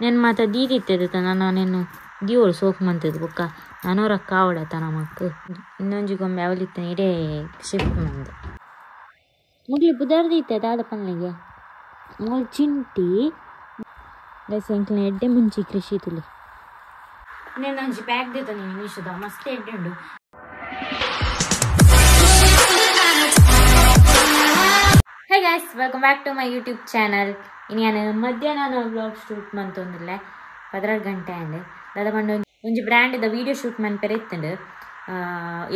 ನೆನ್ ಮಾತ ದೀದಿತ್ತದ ನಾನು ದಿಯೋಳು ಸೋಕ್ ಮಂತದ ಬೊಕ್ಕ ನನೊರ ಕಾವಡತ ನಮಕ್ ಇನ್ನೊಂಜಿ ಗೊಂಬೆ ಅವಲಿತ್ತ ಇಡೇ ಶಿಫ್ಟ್ ಮಂದೆ ಮುಗ್ಲಿ ಬುದಾರ್ದಿತ್ತೆ ದಾದ ಪನ್ಲೆಗೆ ಮೂಲು ಚಿಂಟಿ ಎಂಕ್ಲೆನ ಎಡ್ಡೆ ಮುಂಚಿ ಕೃಷಿ ತುಲಿ ನೆನ್ನೊಂಜಿ ಬ್ಯಾಗ್ ದೇತ ನೀನು ಮೀಶೋದ ಮಸ್ತ್ ಎಡ್ಡೆ ಉಂಡು. Hey guys, welcome back to my YouTube channel. ಇನಿ ಯಾನ್ ಮಧ್ಯಾಹ್ನ ವ್ಲಾಗ್ ಶೂಟ್ ಮಂತೊಂದುಲ್ಲೆ 12 ಗಂಟೆ ಆಂಡ್ ದಾದ ಪಂಡ ಒಂಜಿ ಬ್ರ್ಯಾಂಡ್ ದ ವಿಡಿಯೋ ಶೂಟ್ ಮನ್ಪೆರೆ ಇತ್ತುಂಡು.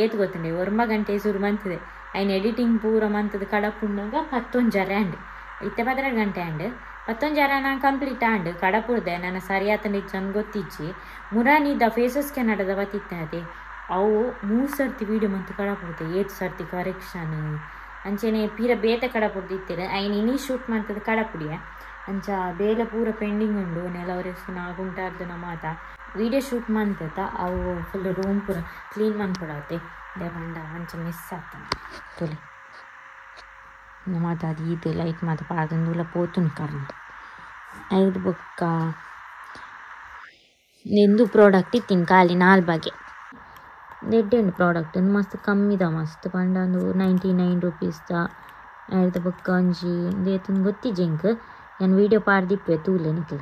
ಏತ್ ಗೊತ್ತುಂಡೆ 9 ಗಂಟೆ ಸುರು ಮಂತದೆ ಐನ್ ಎಡಿಟಿಂಗ್ ಪೂರ ಮಂತದ ಕಡಪುಂಡಾಗ 11:30 ಆಂಡ್ ಇತ್ತೆ 12 ಗಂಟೆ ಆಂಡ್ 11:30 ನಾನು ಕಂಪ್ಲೀಟ್ ಆಂಡ್ ಕಡಪುರ್ದೆ ನನ್ನ ಸರಿಯಾತಂಡ ಇಜ್ಜಂದ್ ಗೊತ್ತಿಜ್ಜಿ. ಮುರಾನಿ the faces ಕೆನಡದ ಬತ್ತಿತ್ತನತೆ ಅವು 3 ಸರ್ತಿ ವಿಡಿಯೋ ಮಂತು ಕಡಪುರ್ದೆ ಏತ್ ಸರ್ತಿ ಕರೆಕ್ಷನ್ ಅಂಚೆನೆ ಪೀರ ಬೇತೆ ಕಡಪುರ್ದು ಇತ್ತೆರ್ ಐನ್ ಇನಿ ಶೂಟ್ ಮಂತದ ಕಡಪುಡಿಯ ಅಂಚ ಬೇಲೆ ಪೂರ ಪೆಂಡಿಂಗ್ ಉಂಡು ನೆಲವರೆಸು ನಾಗುಂಟಾರ್ದು ಮಾತ ವಿಡಿಯೋ ಶೂಟ್ ಮಂತತ ಅವು ಫುಲ್ ರೂಮ್ ಪೂರ ಕ್ಲೀನ್ ಮನ್ಪೊಡಾತೆ ಪಂಡ ಅಂಚ ಮಿಸ್ ಆತನ ತುಲೆ ಮಾತ ಅದು ಈತ್ ಲೈಟ್ ಮಾತ ಪಾಡ್ದಂದುಲ ಪೋತುನ್ ಕರ್ಮ ಐದು ಬೊಕ್ಕ ನಿಂದು ಪ್ರಾಡಕ್ಟ್ ಇತ್ತಿನ ಖಾಲಿ 4 ಬಗೆ ಎಡ್ಡೆ ಉಂಡು ಪ್ರಾಡಕ್ಟ್ ಒಂದು ಮಸ್ತ್ ಕಮ್ಮಿದ ಮಸ್ತ್ ಪಂಡ ಒಂದು 99 ರುಪೀಸ್ದ ಐದು ಬೊಕ್ಕ ಒಂಜಿ ಇಂದು ಗೊತ್ತಿಜ್ಜಿ ಎಂಕ್ ನಾನು ವೀಡಿಯೋ ಪಾಡ್ದಿಪ್ಪೆ ತೂಲೆ ನಿಕ್ಲ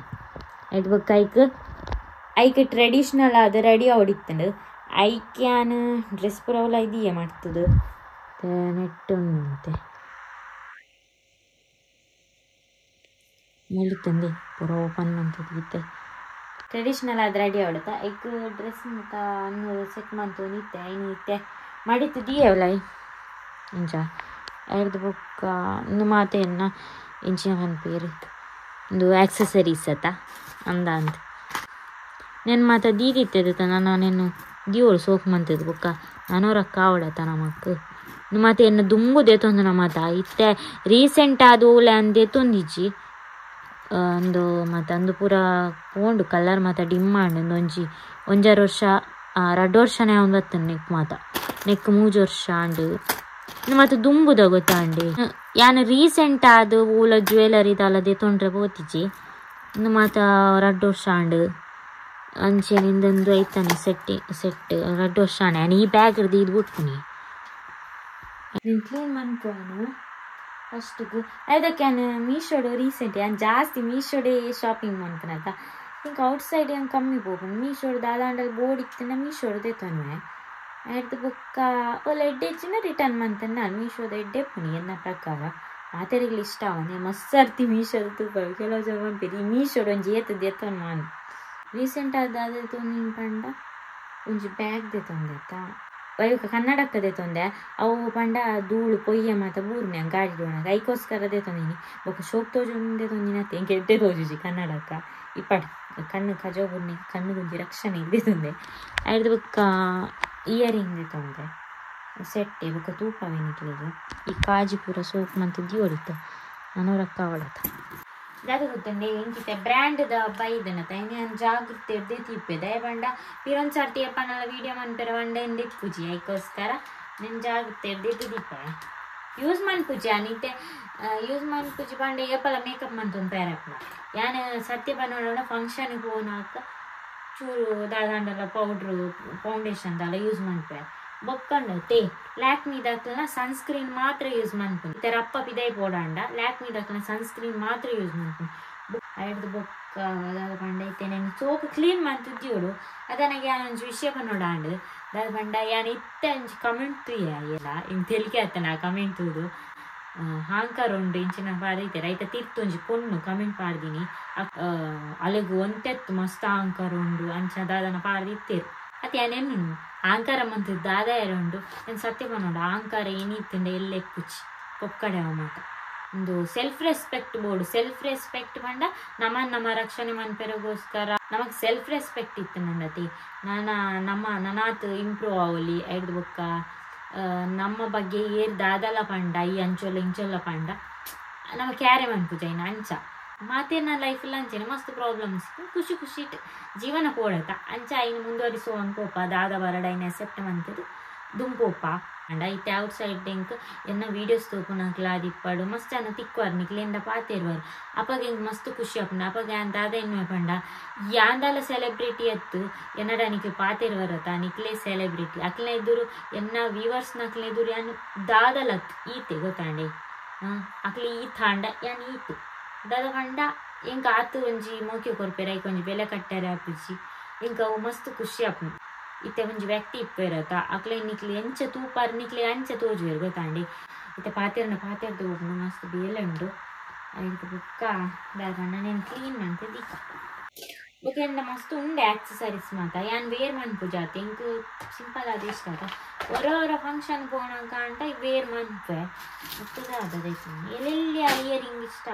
ಐದು ಬೊಕ್ಕ ಐಕ್ ಐಕ್ ಟ್ರೆಡಿಷ್ನಲ್ ಆದ ರೆಡಿ ಆವಡಿತ್ತುಂಡು ಐಕ್ ಯಾನ್ ಡ್ರೆಸ್ ಪೂರ ಅವಲ ಇದೀಯ ಮಾಡ್ತದೆ ನೆಟ್ ಉಂಟೆ ಮುಳಿತಂದೆ ಪೂರ ಓಪನ್ ಮಂತದ್ದು ಇತ್ತೆ ಟ್ರೆಡಿಷ್ನಲ್ ಆದ ರೆಡಿ ಆವಡತ್ತ ಐಕ್ ಡ್ರೆಸ್ ಮಾತ ಅನ್ನು ಸೆಟ್ ಮಂತು ಇತ್ತೆ ಐನು ಇತ್ತೆ ಮಡಿತು ದೀಯವಲ ಇಂಚ ಐದು ಬೊಕ್ಕ ಇನ್ನು ಮಾತೆನ್ನ ಇಂಚಿನ ಪನ್ಪೇರು ಒಂದು ಆಕ್ಸೆಸರೀಸ್ ಅತ್ತ ಅಂದ ಅಂತ ನೆನ್ ಮಾತ ದೀದಿತ್ತದ ನಾನು ದಿಯೋಳು ಸೋಕ್ ಮಂತದ ಬೊಕ್ಕ ನನೊರ ಕಾವಡತ ನಮಕ್ ಮಾತೆ ಎನ್ನ ದುಂಬು ದೇತೊಂದು ನಮಾತ ಇತ್ತೆ ರೀಸೆಂಟ್ ಆದ ಓಲೆ ಅಂದೇತೊಂದಿಜ್ಜಿ ಒಂದು ಮಾತ ಅಂದು ಪೂರ ಪೋಂಡು ಕಲರ್ ಮಾತ ಡಿಮ್ ಆಂಡ್ ಒಂಜಿ 1.5 ವರ್ಷ 2 ವರ್ಷನೇ ಒಂದು ಬತ್ತನ ನೆಕ್ ಮಾತ ನೆಕ್ 3 ವರ್ಷ ಆಂಡ್ ಮಾತ ದುಂಬುದ ಗೊತ್ತಾಂಡಿ ಯಾನ್ ರೀಸೆಂಟ್ ಆದ ಓಲ ಜ್ಯುವೆಲರಿ ದಾಲ ದೇತೊಂಡ್ರೆ ಪೋತಿಜ್ಜಿ ಇನ್ನು ಮಾತ 2 ವರ್ಷ ಆಂಡ್ ಅಂಚೆನಿಂದೊಂದು ಐತಾನೆ ಸೆಟ್ ಸೆಟ್ 2 ವರ್ಷ ಆಂಡ್ ಯಾನ್ ಈ ಬ್ಯಾಗ್ ಇದು ಬಿಟ್ಪುನಿ ಕ್ಲೀನ್ ಮನ್ಪುವನು ಫಸ್ಟ್ಗೆ ಅದಕ್ಕೆ ನಾನು ಮೀಶೋಡು ರೀಸೆಂಟ್ ಯಾನ್ ಜಾಸ್ತಿ ಮೀಶೋಡೇ ಶಾಪಿಂಗ್ ಮನ್ಪುನತ ಹಿಂಗೆ ಔಟ್ಸೈಡ್ ಏನು ಕಮ್ಮಿ ಪೋಪುಂಡು ಮೀಶೋಡು ದಾದಾಂಡಲ್ ಬೋರ್ಡ್ ಇತ್ತಂಡ ಮೀಶೋಡು ದೇತೊನ್ವೆ ಐಡ್ದು ಬೊಕ್ಕ ಒಲ್ಲ ಎಡ್ಡೆ ಹೆಚ್ಚಿನ ರಿಟರ್ನ್ ಮಂತಂಡ ನಾನು ಮೀಶೋದ ಎಡ್ಡೆ ಪುನಿ ಎನ್ನ ಪ್ರಕಾರ ಮಾತೆರಿಗ್ಲ ಇಷ್ಟ ಅವನೇ ಮಸ್ತ್ ಸರ್ತಿ ಮೀಶೋದ ತೂಪ ಕೆಲವು ಜನ ಪನ್ಪೆರ್ ಈ ಮೀಶೋಡು ಒಂಜಿ ಏತ್ ದೇತೊನ್ ಮಾನ್ ರೀಸೆಂಟ್ ಆದ ತೊಂದಿನ ಪಂಡ ಒಂಜಿ ಬ್ಯಾಗ್ ದೇತೊಂದೆತ್ತ ಬೈಕ ಕನ್ನಡಕ್ಕ ದೇತೊಂದೆ ಅವು ಪಂಡ ಧೂಳು ಪೊಯ್ಯ ಮಾತ ಬೂರ್ನೆ ಗಾಡಿ ಡೋಣಗ ಐಕೋಸ್ಕರ ದೇತೊಂದಿನಿ ಬೊಕ್ಕ ಶೋಕ್ ತೋಜೊಂದೆ ತೊಂದಿನತ್ತೆ ಎಂಕ್ ಎಡ್ಡೆ ತೋಜುಜಿ ಕನ್ನಡಕ್ಕ ಇಪ್ಪಡ್ ಕಣ್ಣು ಕಜೋ ಬುರ್ನಿ ಕಣ್ಣುಗುಂಜಿ ರಕ್ಷಣೆ ದೇತೊಂದೆ ಐಡ್ದು ಬೊಕ್ಕ ಇಯರಿಂಗ್ ದೇತೊಂದೆ ಸೆಟ್ಟೆ ಬೊಕ್ಕ ತೂಪವೇನಿಕ್ಲೆಗ್ ಈ ಕಾಜಿ ಪೂರ ಸೋಪ್ ಮಂತ್ ದಿಯೋಡಿತ್ತ ನನೊರಕ್ಕ ಅವಡತ ದಾದ ಗೊತ್ತುಂಡೆ ಎಂಕಿತ್ತೆ ಬ್ರ್ಯಾಂಡ್ದ ಬೈದನತ ನಾನು ಜಾಗೃತಿ ಎಡ್ದೆ ತಿಪ್ಪೆ ದಯ ಪಂಡ ಪಿರೊಂದು ಸರ್ತಿ ಪನಲ ವೀಡಿಯೋ ಮನ್ಪೆರ ಪಂಡ ಎಂದೆ ಪೂಜಿ ಐಕೋಸ್ಕರ నేను ಜಾಗೃತಿ ಎಡ್ದೆ ದಿಪ್ಪ ಯೂಸ್ ಮನ್ಪುಜಿ ಅನಿತ್ತೆ ಯೂಸ್ ಮನ್ಪುಜಿ ಪಂಡ ಏಪಲ ಮೇಕಪ್ ಮಂತೊಂದು ಪೇರಪ್ಪ ಯಾನ್ ಸತ್ಯ ಪನೋಡ ಫಂಕ್ಷನ್ಗೆ ಪೋನಾಕ ಚೂರು ದಾದಾಂಡಲ ಪೌಡ್ರು ಫೌಂಡೇಶನ್ ದಾಲ ಯೂಸ್ ಮನ್ಪೆ ಬೊಕ್ಕಂಡು ತೇ ಲ್ಯಾಕ್ಮಿ ದಾಕ್ಲನ ಸನ್ಸ್ಕ್ರೀನ್ ಮಾತ್ರ ಯೂಸ್ ಮನ್ಪುನಿ ಇತ್ತೆ ರಪ್ಪ ಪಿದೈ ಪೋಡಾಂಡ ಲ್ಯಾಕ್ಮಿ ದಾಕ್ಲನ ಸನ್ಸ್ಕ್ರೀನ್ ಮಾತ್ರ ಯೂಸ್ ಮನ್ಪುನಿ ಐಡ್ದು ಬೊಕ್ಕ ದಾದ ಪಂಡ ಇತ್ತೆ ನಾನು ಸೋಕು ಕ್ಲೀನ್ ಮಂತುದ್ಯೋಡು ಅದನಗೆ ಯಾನ್ ಒಂಜಿ ವಿಷಯ ಪನೋಡಾಂಡ್ ದಾದ ಪಂಡ ಯಾನ್ ಇತ್ತೆ ಒಂಜಿ ಕಮೆಂಟ್ ತೂಯೆ ಎಲ್ಲ ಇಂಕ್ ತೆಲಿಕೆ ಆತನ ಆ ಕಮೆಂಟ್ ತೂದು ಹಾಂಕರ್ ಉಂಡು ಇಂಚಿನ ಪಾಡ್ದಿತ್ತೆ ಐತ ತಿರ್ತು ಒಂಜಿ ಪೊಣ್ಣು ಕಮೆಂಟ್ ಪಾಡ್ದಿನಿ ಅಲೆಗು ಒಂತೆತ್ತು ಮಸ್ತ್ ಅಹಂಕಾರ ಉಂಡು ಅಂಚ ದಾದನ ಪಾಡ್ದಿತ್ತೇರು ಅತ್ತೆ ಯಾನ್ ಎನ್ನುನು ಅಹಂಕಾರ ಮಂತು ದಾದ ಉಂಡು ನಾನು ಸತ್ಯ ಪನೋಡು ಅಹಂಕಾರ ಏನಿತ್ತಂಡ ಎಲ್ಲೆ ಪುಚ್ಚಿ ಪೊಕ್ಕಡೆ ಅವ ಮಾತ ಒಂದು ಸೆಲ್ಫ್ ರೆಸ್ಪೆಕ್ಟ್ ಬೋಡು ಸೆಲ್ಫ್ ರೆಸ್ಪೆಕ್ಟ್ ಪಂಡ ನಮ್ಮ ನಮ್ಮ ರಕ್ಷಣೆ ಮನ್ಪೆರಗೋಸ್ಕರ ನಮಗ್ ಸೆಲ್ಫ್ ರೆಸ್ಪೆಕ್ಟ್ ಇತ್ತು ನಂಡತಿ ನಾನ ನಮ್ಮ ನನಾತ್ ಇಂಪ್ರೂವ್ ಆವಲಿ ಐಡ್ದು ಬೊಕ್ಕ ನಮ್ಮ ಬಗ್ಗೆ ಏರ್ ದಾದಲ ಪಂಡ ಈ ಅಂಚೊಲ್ಲ ಇಂಚೊಲ್ಲ ಪಂಡ ನಮ್ಮ ಕ್ಯಾರೆ ಮನ್ಪುಜೈನ ಅಂಚ ಮಾತೇನ ಲೈಫ್ ಅಂಚೆನೆ ಮಸ್ತ್ ಪ್ರಾಬ್ಲಮ್ಸ್ ಖುಷಿ ಖುಷಿ ಜೀವನ ಪೋಡತ ಅಂಚ ಐನು ಮುಂದುವರಿಸುವ ಅನ್ಕೋಪ ದಾದ ಬರಡ ಐನ ಅಕ್ಸೆಪ್ಟ್ ಮಂತದ್ದು ದುಂಪೋಪ ಅಂಡ ಇತ್ತೆ ಔಟ್ ಸೈಡ್ ಎಂಕ್ ಎನ್ನ ವೀಡಿಯೋಸ್ ತೂಪುನಕ್ಲ ಆದಿಪ್ಪಡು ಮಸ್ತ್ ಜನ ತಿಕ್ಕುವಾರ್ ನಿಕ್ಲೆಂಡ ಪಾತೆರುವಾರ್ ಅಪಗ ಎಂಕ್ ಮಸ್ತ್ ಖುಷಿ ಆಪುಂಡು ಅಪಗ ಯಾನ್ ದಾದ ಎನ್ನುವೆ ಪಂಡ ಯಾಂದಾಲ ಸೆಲೆಬ್ರಿಟಿ ಅತ್ತು ಎನ್ನಡ ನಿಕ್ಲೆ ಪಾತೆರುವರತ ನಿಕ್ಲೆ ಸೆಲೆಬ್ರಿಟಿ ಅಕ್ಲೆನ ಎದುರು ಎನ್ನ ವ್ಯೂವರ್ಸ್ ನಕ್ಲೆನ ಎದುರು ಯಾನ್ ದಾದಲತ್ ಈತೆ ಗೊತ್ತಾಂಡೆ ಅಕ್ಲೆ ಈ ತಾಂಡ ಯಾನ್ ಈತೆ ದಾದ ಪಂಡ ಎಂಕ್ ಆತು ಒಂಜಿ ಮೋಕೆ ಕೊರ್ಪೆರ್ ಐಕ್ ಒಂಜಿ ಬೆಲೆ ಕಟ್ಟರೆ ಆಪುಜಿ ಎಂಕ್ ಅವು ಮಸ್ತ್ ಖುಷಿ ಆಪುಂಡು ಇತ್ತೆ ಒಂಜಿ ವ್ಯಕ್ತಿ ಇಪ್ಪೆರತ ಅಕ್ಲೆ ನಿಕ್ಲೆ ಎಂಚ ತೂಪಾರ್ ನಿಕ್ಲೆ ಅಂಚ ತೋಜುವೆರ್ ಗೊತ್ತಾಂಡೆ ಇತ್ತೆ ಪಾತೆರ್ನ ಪಾತೆರ್ದು ಹೋಗ್ನು ಮಸ್ತ್ ಬೇಲೆ ಉಂಡು ಐಕ್ ಬೊಕ್ಕ ದಾದ ಪಂಡ ನೇನ್ ಕ್ಲೀನ್ ಮಂತ್ ದೀಕ ಬೊಕ ಎಂಡ ಮಸ್ತ್ ಉಂಡೆ ಆಕ್ಸೆಸರೀಸ್ ಮಾತ ಯಾನ್ ವೇರ್ ಮನ್ಪುಜಾತೆ ಎಂಕ್ ಸಿಂಪಲ್ ಆದ್ ಇಷ್ಟ ಆತ ಒರ ಒರ ಫಂಕ್ಷನ್ ಪೋನಗ ಅಂಟ ವೇರ್ ಮನ್ಪೆ ಬೊಕ್ಕ ದಾದ ಎಲ್ಲೆಲ್ಲಿ ಇಯರಿಂಗ್ ಇಷ್ಟ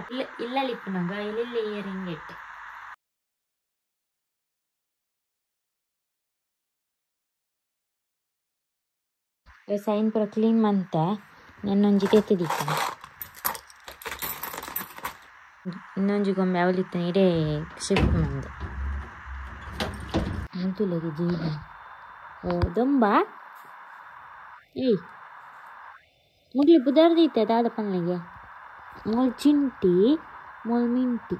ಇಲ್ಲಲ್ ಇಪ್ಪುನಗ ಎಲ್ಲೆಲ್ಲಿ ಇಯರಿಂಗ್ ಎಟ್ಟೆ ಸೈನ್ ಪೂರ ಕ್ಲೀನ್ ಮಂತೆ ನೆನ್ನೊಂಜಿ ತೆತ್ತಿದಿಕ್ಕ ಇನ್ನೊಂಜಿ ಗೊಂಬೆ ಅವಲಿತ್ತನ ಇಡೇ ಶಿಫ್ಟ್ ಮಂದೆ ಅಂತುಲೆಗೆ ಜೀವ ಓ ದೊಂಬ ಏಯ್ ಮುಗ್ಲಿ ಬುದಾರ್ದೀತೆ ದಾದ ಪನ್ಲೆಗೆ ಮೋಲ್ ಚಿಂಟಿ ಮೋಲ್ ಮಿಂಟಿ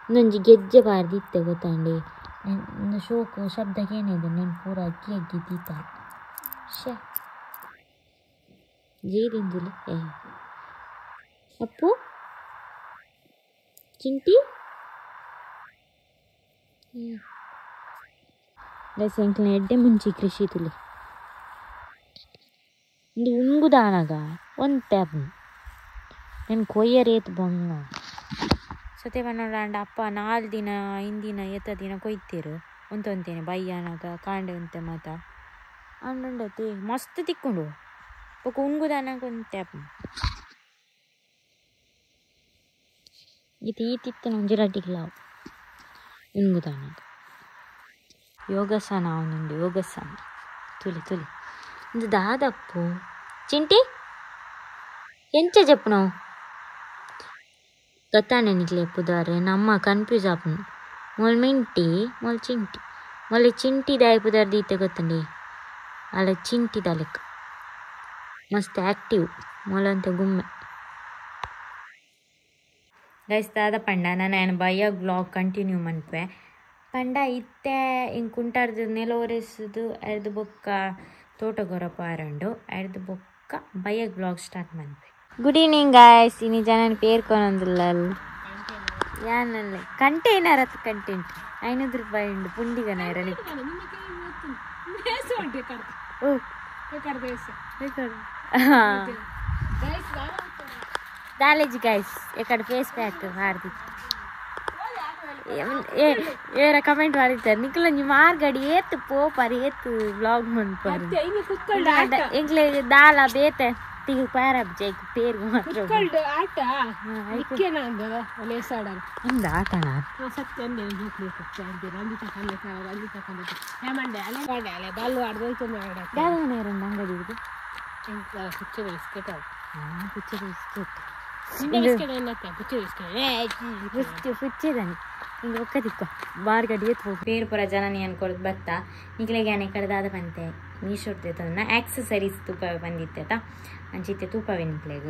ಇನ್ನೊಂಜಿ ಗೆಜ್ಜೆ ಪಾರ್ದಿತ್ತೆ ಗೊತ್ತಾಂಡಿ ಒಂದು ಶೋಕು ಶಬ್ದಕ್ಕೆ ಏನಿದೆ నేను ಪೂರ ಅಕ್ಕಿ ಅಕ್ಕಿ ತೀತ ಶೇ ಜೀರಿಂದುಲೆ ಏ ಅಪ್ಪು ಚಿಂಟಿ ಎಂಕ್ಲೆನ ಎಡ್ಡೆ ಮುಂಚಿ ಕೃಷಿ ತುಲೆ ಇಂದು ಉಂಗುದಾನಗ ಒಂತೆ ಆಪುಂಡು నేను ಕೊಯ್ಯರೇತ್ ಬೊಂಗ ಸತೆ ಪನ್ನೊಂಡ ಅಪ್ಪ 4 ದಿನ 5 ದಿನ ಏತ ದಿನ ಕೊಯ್ತೇರು ಒಂತೊಂತೇನೆ ಬಯ್ಯಾನಾಗ ಕಾಂಡೆ ಒಂತೆ ಮಾತ ಅಂಡಂಡತೆ ಮಸ್ತ್ ತಿಕ್ಕೊಂಡು ಬೊಕ ಉಂಗುದಾನಗ ಒಂತೆ ಆಪುಂಡು ಇತ್ತೆ ಈ ತಿತ್ತನ ಒಂಜಿ ರಡ್ಡಿಗ್ಲಾವು ಉಂಗುದಾನಗ ಯೋಗಾಸನ ಅವನುಂಡು ಯೋಗಾಸನ ತುಲಿ ತುಲಿ ಇಂದು ದಾದಪ್ಪು ಚಿಂಟಿ ಎಂಚ ಜಪ್ಪುನವು ಗೊತ್ತಾನೆ ನಿಕ್ಲೆ ಪುದಾರೆ ನಮ್ಮ ಕನ್ಫ್ಯೂಸ್ ಆಪುಂಡು ಮೊಲ್ ಮಿಂಟಿ ಮೊಲ್ ಚಿಂಟಿ ಮೊಲೆ ಚಿಂಟಿ ದಾಯ ಪುದಾರ್ ದೀತೆ ಗೊತ್ತಂಡಿ ಅಲ್ಲ ಚಿಂಟಿ ಲೆಕ್ಕ ಮಸ್ತ್ ಆ್ಯಕ್ಟಿವ್ ಮೊಲಂತ ಗುಮ್ಮೆ ಗೈಸ್ ದಾದ ಪಂಡ ನಾನು ఆయన ಬಯ್ಯ ಬ್ಲಾಗ್ ಕಂಟಿನ್ಯೂ ಮನ್ಪೆ ಪಂಡ ಇತ್ತೆ ಇಂಕ್ ಕುಂಟಾರ್ದು ನೆಲೊರೆಸುದು ಅರ್ದು ಬೊಕ್ಕ ತೋಟಗೊರ ಪಾರಂಡು ಅರ್ದು ಬೊಕ್ಕ ಬಯ್ಯಗ್ ಬ್ಲಾಗ್ ಸ್ಟಾರ್ಟ್ ಮನ್ಪೆ. ಗುಡ್ ಈವ್ನಿಂಗ್ ಗಾಯ್ಸ್ ಇನಿ ಜನನ ಪೇರ್ಕೊನೊಂದುಲ್ಲ ಯಾನಲ್ಲ ಕಂಟೈನರ್ ಅತ್ ಕಂಟೆಂಟ್ 500 ರೂಪಾಯಿ ಉಂಡು ಪುಂಡಿಗನ ಇರಲಿ ಓ ದಾಲೇಜ್ ಗಾಯ್ಸ್ ಎಕಡೆ ಫೇಸ್ ಪ್ಯಾಕ್ ಹಾರ್ದಿತ್ತು ಏರ ಕಮೆಂಟ್ ಮಾಡಿರ್ತಾರೆ ನಿಖಲ ನಿಮ್ಮ ಮಾರ್ಗಡಿ ಏತು ಪೋಪರ್ ಏತು ವ್ಲಾಗ್ ಮನ್ಪರ್ ಎಂಕ್ಲೆ ದಾಲ ಬೇತೆ ತಿಗು ಪಾರಬ್ ಜೈಕ್ ಪೇರ್ಗು ಮಾತ್ರ ಆಟ ಒಂದು ಆಟಣ ಅಂಗಡಿ ಪುಚ್ಚೆದಾನೆ ಹಿಂಗೆ ಒಕ್ಕ ತಿಕ್ಕ ಬಾರ್ಗಡಿ ಎತ್ತು ಪೇರು ಪೂರ ಜನ ನೀ ಅನ್ಕೊಳೋದು ಬತ್ತ ನಿಕ್ಲೆಗೆ ಆನೆ ಕಡ್ದಾದ ಬಂತೆ ಮೀಶೋಡ್ದೆ ತಂದ ಆಕ್ಸೆಸರೀಸ್ ತೂಪ ಬಂದಿತ್ತೆ ಅಂಚಿತ್ತೆ ತೂಪವೇ ನಿಕ್ಲೆಗ್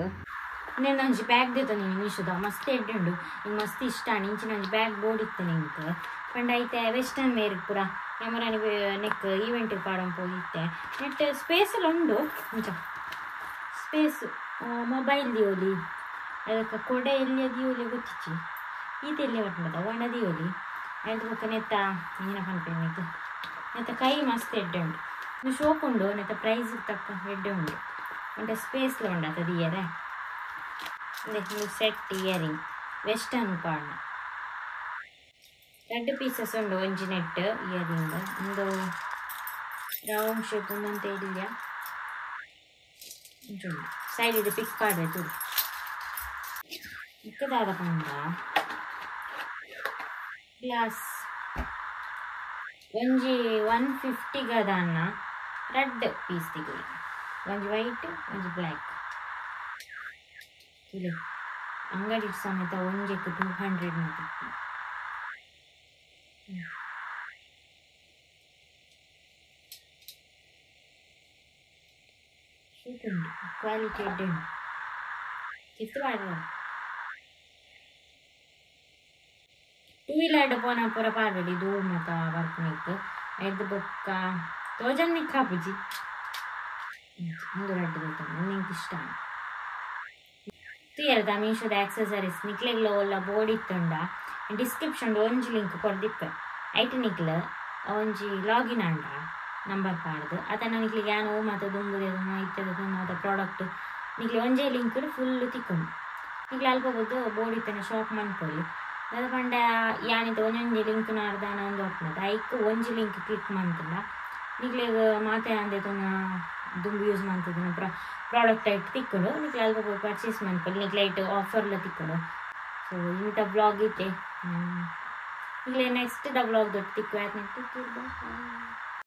ಇನ್ನೊಂದು ಒಂಜಿ ಬ್ಯಾಗ್ ದೇತ ನೀನು ಮೀಶೋದ ಮಸ್ತ್ ಎಡ್ಡೆ ಉಂಡು ಹಿಂಗೆ ಮಸ್ತ್ ಇಷ್ಟ ಇಂಚಿನ ಒಂಜಿ ಬ್ಯಾಗ್ ಬೋರ್ಡ್ ಇತ್ತು ನಿಂಗೆ ಪಂಡ ಐತೆ ವೆಸ್ಟರ್ನ್ ವೇರ್ ಪೂರ ಕ್ಯಾಮರಾನಿ ನೆಕ್ ಈವೆಂಟ್ ಪಾಡೊಂದು ಪೋದಿತ್ತೆ ನೆಟ್ ಸ್ಪೇಸಲ್ಲಿ ಉಂಡು ಇಂಚ ಸ್ಪೇಸ್ ಮೊಬೈಲ್ ದಿಯೋಲಿ ಅದಕ್ಕೆ ಕೊಡೆ ಎಲ್ಲಿ ದಿಯೋಲಿ ಗೊತ್ತಿಚ್ಚಿ ಈತ ಎಲ್ಲಿ ಬರ್ತದ ಒಣ ದಿಯೋಲಿ ಅದು ಬೊಕ್ಕ ನೆತ್ತ ನೀನ ಪನ್ಪೆ ನೆಕ್ ನೆತ್ತ ಕೈ ಮಸ್ತ್ ಎಡ್ಡೆ ಉಂಡು ಇನ್ನು ಶೋಕ್ ಉಂಡು ನೆತ್ತ ಪ್ರೈಸ್ ತಕ್ಕ ಎಡ್ಡೆ ಉಂಡು ಉಂಟೆ ಸ್ಪೇಸ್ಲ ಉಂಡು ಅತ ದಿಯರೆ ಇಂದು ಸೆಟ್ ಇಯರಿಂಗ್ ವೆಸ್ಟರ್ನ್ ಪಾಡ್ನ 2 ಪೀಸಸ್ ಉಂಡು ಒಂಜಿ ನೆಟ್ ಇಯರಿಂಗ್ ಒಂದು ರೌಂಡ್ ಶೇಪ್ ಒಂದಂತ ಇಲ್ಲ ಉಂಟು ಸೈಡ್ ಇದು ಪಿಕ್ ಪಾಡ್ವೆ ತುಡು ಇಕ್ಕದಾದ ಪಂಡ ಗ್ಲಾಸ್ ಒಂಜಿ 150 ಗದಾನ ರೆಡ್ ಪೀಸ್ ತಿಗುಲಿ ಒಂಜಿ ವೈಟ್ ಒಂಜಿ ಬ್ಲ್ಯಾಕ್ ತುಲೆ ಅಂಗಡಿ ಸಮೇತ ಒಂಜೆಕ್ 200 ಮಾತ್ರ. ಸೂಪುಂಡು ಕ್ವಾಲಿಟಿ ಎಡ್ಡೆ ಉಂಡು ತಿರ್ತ್ ಪಾಡ್ರೆ ಟೂ ವೀಲರ್ ಪೋನ ಪೂರ ಪಾಡೊಲಿ ಧೂಳು ಮಾತ ಬರ್ಪುನೆಕ್ ಐರ್ದ್ ಬೊಕ್ಕ ತೋಜೊಂದಿಕ್ಕ ಆಪುಜಿ ಉಂದು ರಡ್ಡ್ ದೆತೊಂಡೆ ಉಂದು ಎಂಕ್ ಇಷ್ಟ ಆಂಡ್. ತೂಯರ್ದ ಮೀಶೋದ ಆಕ್ಸೆಸರೀಸ್ ನಿಕ್ಲೆಗ್ಲ ಓಲ್ಲ ಬೋಡಿತ್ತುಂಡ ಡಿಸ್ಕ್ರಿಪ್ಷನ್ ಒಂಜಿ ಲಿಂಕ್ ಕೊರ್ದಿಪ್ಪೆ ಐಟ್ ನಿಕ್ಲ್ ಒಂಜಿ ಲಾಗಿನ್ ಆಂಡ ನಂಬರ್ ಪಾಡ್ದ್ ಅತನ ನಿಕ್ಲೆಗ್ ಯಾನ್ ಓ ಮಾತ ದುಂಬು ದೆತೊನ್ನ ಇತ್ತೆ ದೆತೊನ್ನ ಮಾತ ಪ್ರಾಡಕ್ಟ್ ನಿಕ್ಲೆ ಒಂಜೇ ಲಿಂಕ್ ಫುಲ್ ತಿಕ್ಕುಂಡು ನಿಕ್ಲೆ ಅಲ್ಪ ಪೋದು ಬೋಡಿತ್ತುಂಡ ಶಾಪ್ ಮನ್ಪೊಲಿ ದಾದ ಪಂಡ ಯಾನ್ ಇತ್ತೆ ಒಂಜೊಂಜಿ ಲಿಂಕ್ ನಾಡ್ದಾನ ಉಂದು ಆಪುಂಡು ಐಕ್ ಒಂಜಿ ಲಿಂಕ್ ಕ್ಲಿಕ್ ಮಂತುಂಡ ನಿಕ್ಲೆಗ್ ಮಾತ ಯಾನ್ ದೆತೊನ್ನ ದುಂಬು ಯೂಸ್ ಮಂತುದಿನ ಪೂರ ಪ್ರಾಡಕ್ಟ್ ಐಟ್ ತಿಕ್ಕುಂಡು ನಿಕ್ಲೆ ಅಲ್ಪ ಪೋದು ಪರ್ಚೇಸ್ ಮನ್ಪೊಲಿ ನಿಕ್ಲೆ ಐಟ್ ಆಫರ್ಲ ತಿಕ್ಕುಂಡು. ಸೊ ಇನಿತ ವ್ಲಾಗ್ ಇತ್ತೆ ನಿಕ್ಲೆ ನೆಕ್ಸ್ಟ್ ದ ವ್ಲಾಗ್ ದೊಟ್ಟು ತಿಕ್ಕುವೆ ಆತ್ನೆ. ಬಾಯ್.